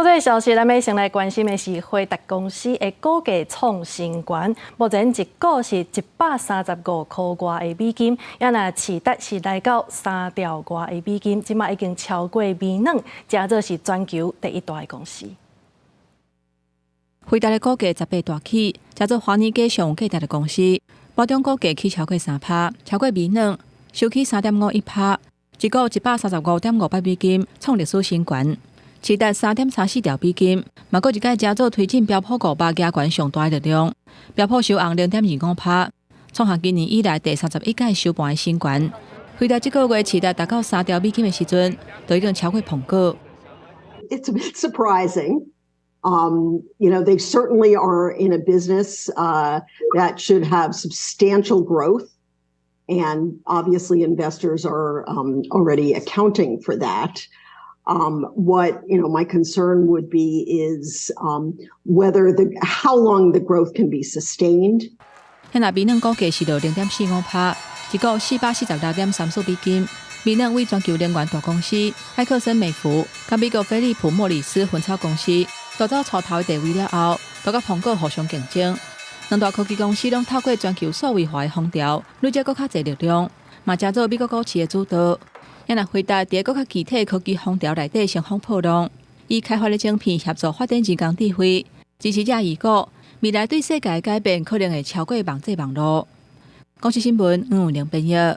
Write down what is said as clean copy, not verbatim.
國際消息，咱欲先來關心的是輝達公司的股價創新高，目前一股是135塊外的美金，也若市值是來到3兆外的美金，這馬已經超過微軟，成做是全球第一大的公司。輝達的股價十八大起，成做華爾街上有價值的公司。盤中股價起超過3趴，超過微軟，收起3.51趴，一股135.58美金，創歷史新高。市值3.34兆美金，嘛閣一擺成做推進標普500加權上大的力量。標普收紅0.25趴，創下今年以來第31屆收盤的新高。輝達這個月市值達到3兆美金的時陣，就已經超過蘋果。 It's a bit surprising. They certainly are in a business that should have substantial growth. And obviously investors are already accounting for that. What my concern would be is how long the growth can be sustained. 若微軟股價是落0.45趴，一股446.34美金。微軟為全球能源大公司埃克森美孚，佮美國菲利普莫里斯薰草公司奪走鋤頭的地位了後，都佮蘋果互相競爭。兩大科技公司攏透過全球數位化的風潮，累積閣較濟力量，嘛成做美國股市的主導。若輝達佇閣較具體科技風潮內底乘風破浪，以開發的晶片協助發展人工智慧，支持者預估未來對世界的改變可能會超過網際網路。公視新聞黃永玲編譯。